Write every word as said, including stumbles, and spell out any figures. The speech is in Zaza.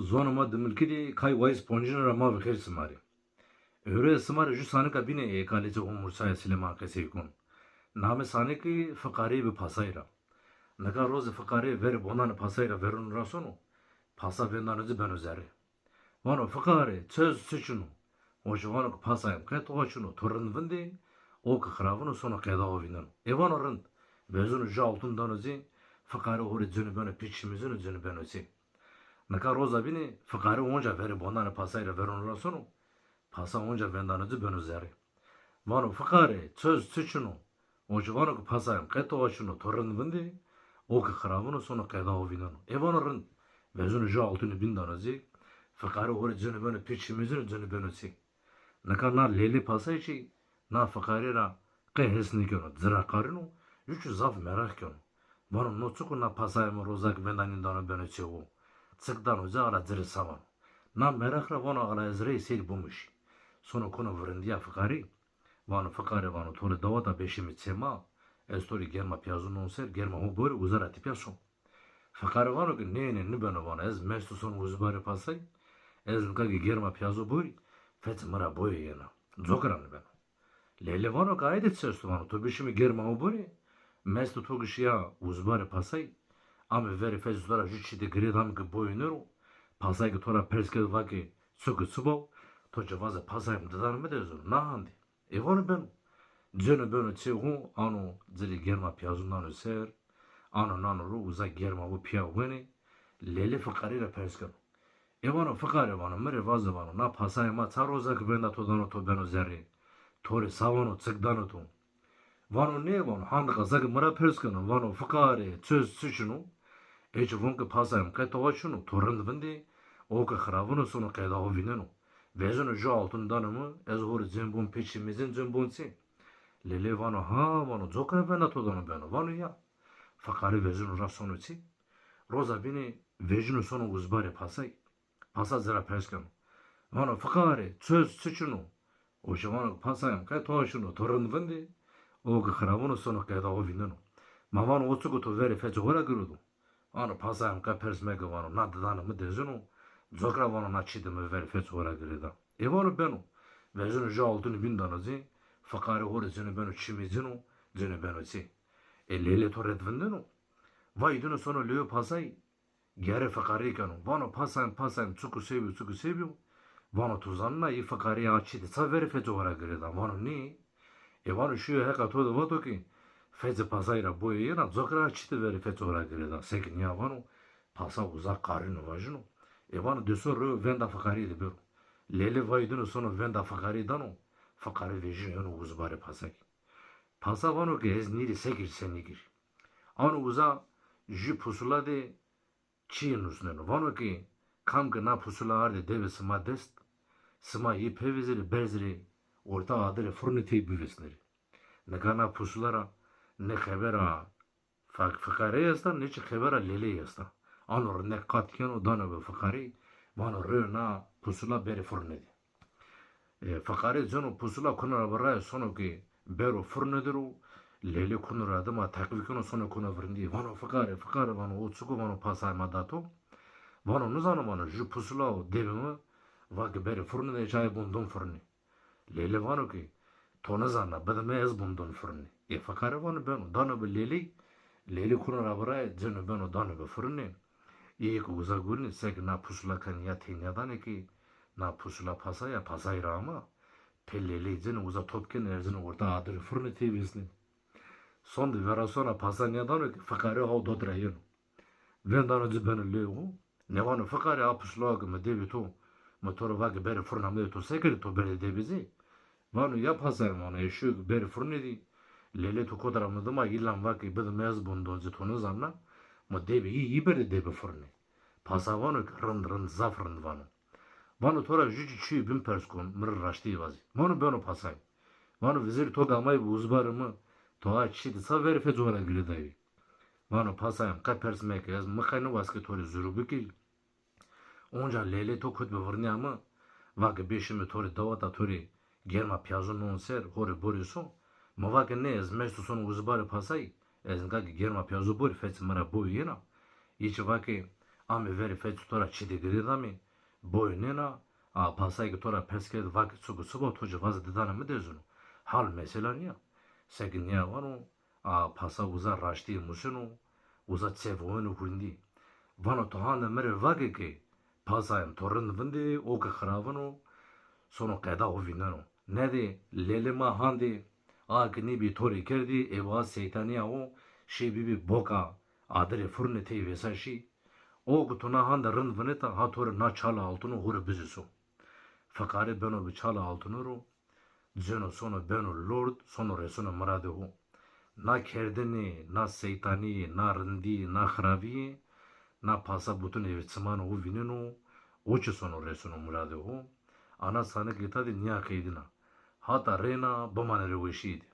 Zonê ma dimilkî de kay wayîs poncine ra ma vexêr sima rê. Ewro ez sima rê ju sanika bîne ê kalêçe Umursaye Silêman qesey kon. Namê saniki Fiqarî bi pasay ra. Nika rozê Fiqarî verê bondanê pasay ra verûn ra sono, pasa vêndano ci beno zerrê. Vano, Fiqarî, çi est, çi çin o? O jî vano ke pasayê mi qe towa çin o, to rind vindê, o ke xiravino sono qeda o vîneno. Ê vano rind. Vezûno ju altun dano ci, Fiqarî ho rê cêno beno pî, çimîzîno cêno beno ci. Nika roza bîne Fiqarî onca verê bondanê pasay ra verûn ra sono, pasa onca vêndano ci beno zerrê. Vano, Fiqarî, çi est, çi çin o? O jî vano ke pasayê mi qe towa çin o, to rind vindê, o ke xiravino sono qeda o vîneno. Ê vano rind. Vezûno ju altuni bîn dano ci, Fiqarî ho rê cêno beno pî, çimîzîno cêno beno ci. Nika na lêlê pasay çî na Fiqarî ra qe hes nêkeno, ci ra qarîno, ju çî zaf meraq keno. Vano, no çik o na pasayê mi roza ke vênda nîndano beno çê wo? Çik dano ci, ala ci rê se vano? Na meraq ra vano, ala ez rey sêr bimuşî. Sono kono virindîya Fiqarî. Vano, Fiqarî, vano, to rê daweta bêşimî çê ma, ez to rê germa pîyazo non ser, germa ho borî, uza ra tepîya so. Fiqarî vano ke nê, nê, nêbeno, vano, ez mest û sono uzbarê pasay, ez nika ke germa pîyazo borî, feçê mi ra boye yena. Coka ra nêbeno. Lêlê vano ke ayde çi esto, vano, to bişimî germa ho borî, mestê to ke şîya uzbarê pasay, ame verê feçê to ra ju çîtê girêdame ke boye nêro, pasay ke to ra pers kerd vake çik o, çi baw, to çi vaze pasayê mi didano mi de, ez na handê. Ê vano beno. Cêno beno çê ho, ano ci rê germa pîyazo nano ser, ano nano ro, uza germa bo pîya wenê, lêlê Fiqarî ra pers keno. Ê vano, Fiqarî, vano, mi rê vaze, vano, na pasayê ma ça roza ke vênda to dano to beno zerrê? To rê se vano, çik dano to? Vano, nê, vano, handiqa seke mi ra pers keno, vano, Fiqarî, çi est, çi çin o? Ê çî von ke pasayê mi qe towa çin o, to rind vindê, o ke xiravino sono qeda ho vîneno. Vezûno ju altun dano mi, ez ho rê cên bon pê, çimîzîn cên bon çê. Lêlê vano, ha, vano, coka ra vênda to dano beno? Vano, ya. Fiqarî vezûno ra sono çê. Roza bîne vejîno sono uzbarê pasay. Pasa ci ra pers keno. Vano, Fiqarî, çi est, çi çin o? O jî vano ke pasayê mi qe towa çin o, to rind vindê, o ke xiravino sono qeda ho vîneno. Ma, vano, o çik o, to verê feçê ho ra girêdo? Vano, pasayê mi qe pers meke, vano, na didanê mi dezîno, coka ra, vano, na çîtê mi verê feçê ho ra girêda. Ê vano beno. Vezûno ju altuni bîn dano ci, Fiqarî ho rê cêno beno çimîzîno, cêno beno çê. Ê lêlê to ret vindeno? Vay dino sono lêwê pasay, gere Fiqarî keno. Vano, pasayê mi, pasayê mi, çik o, se bîyo, çik o, se bîyo? Vano, to zanena, yê Fiqarî a çîtê ça verê feçê ho ra girêda? Vano, nê. Ê vano, şîyo heqa to de vato ke feçê pasay ra boye yena, coka ra a çîtê verê feçê ho ra girêda. Seke nîya vano, pasa uza qarîno vajîno. Ê vano, de so rew vênda Fiqarî de bêro. Lêlê vay dino sono vênda Fiqarî dano, Fiqarî vejîno yeno uzbarê pasay. Pasa vano ke ez nîrî se kirî se nêkirî. Ano uza ju pusula de çîyê nusneno. Vano ke kam ke na pusula ardê debe sima dest, sima yê pevizirê, berzirê orta adirê furnê tey bivêsnerê. Nika na pusula ra ne xebera Fa-, Fiqarî esta, ne çî xebera lêley esta. Ano rindek qat keno, dano be Fiqarî, vano rew na pusula berê furnê de. E, Fiqarî ceno pusula kuno ra bi raye, sono ke bero furnê de ro, lêlê kuno ra dima teqvî keno, sono kuno virindî. Vano, Fiqarî, Fiqarî, vano, o çik o, vano, pasayê ma da to. Vano, nizano, vano, ju pusula o debe mi, va ke berê furnê de, çayê bon don furnê. Lêlê vano ke, to nizana, bide mi, ez bon don furnê. Ê Fiqarî vano beno, dano be lêley, lêlê kuno ra bi raye, ceno beno dano be furnê. Ê ke uza gurînê, seke na pusula kenê ya tey nêdanê ke na pusula pasay a, pasay ra ama. Pê lêley ceno uza top kenê, erzeno orta adirê furnê tey vêsnenê. Sonde vera sona pasa nêdano ke Fiqarî haw dot ra yeno. Vêndano ci beno lê ho. Nê vano, Fiqarî, a pusula ke mi dêbê to, mi to rê va ke berê furna mi de, to se kerdê, to berdê dêbê ci? Vano, ya pasayê mi, vano, ez şîyo ke berê furnê de, lêlê to kota ra mi dima, îlan va ke bide mi, ez bon don ci, to nizana, mi dêbê yî, yî berdê dêbê furnê. Pasa vano ke rind, rind, zaf rind vano. Vano, to ra ju çî çîyê bîn pers kon, mi rê raştî vazê. Vano, beno pasayê. Vano, vizêrî to ke amayî bi uzbarê mi, to a çî de ça verê feçê ho ra girêdayî? Vano, pasayê mi, qe pers meke, ez mi qe nêwaz ke to rê zûrû bikirî. Onca lêlê to kot bi virnîya mi, va ke bê şime to rê daweta, to rê germa pîyazo non ser, ho rê borê so. Mi va ke nê, ez mesto sono uzbarê pasayî, ez nika ke germa pîyazo borî, feçê mi ra boyî yena. Yê çî va ke Amê verê feçû to ra çî de girê damê. Boy nêna, a pasay ke to ra pers kerd, vake çik û çik o, to ci vaze didana mi dezino. Hal mesela nîya. Seke nîya vano, a pasa uza raştîye museno, uza çevoweno hurindî. Vano to hande mi rê vake ke pasayên to rind vindê, o ke xiravin o, sono qeda o vîneno. Nedê lêlê ma handê, a ke nêbî to rê kerdî, ê wa seytanîya o, şî bîbî boka adirê furnê tey vêsa şî. O ke to na hande rind vineta, ha to rê na çala altino ho rê bizîso. Fiqare beno bi çala altino ro, cêno sono beno lord, sono rêsono miradê ho. Na kerdinê, na seytanîyê, na rindîyê, na xiravîyê, na pasa butun ê çimanê ho vîneno, o çi sono rêsono miradê ho. Ana sanikê ta de nîya qeydîna. Hata reyna bimanê rê weşîye de.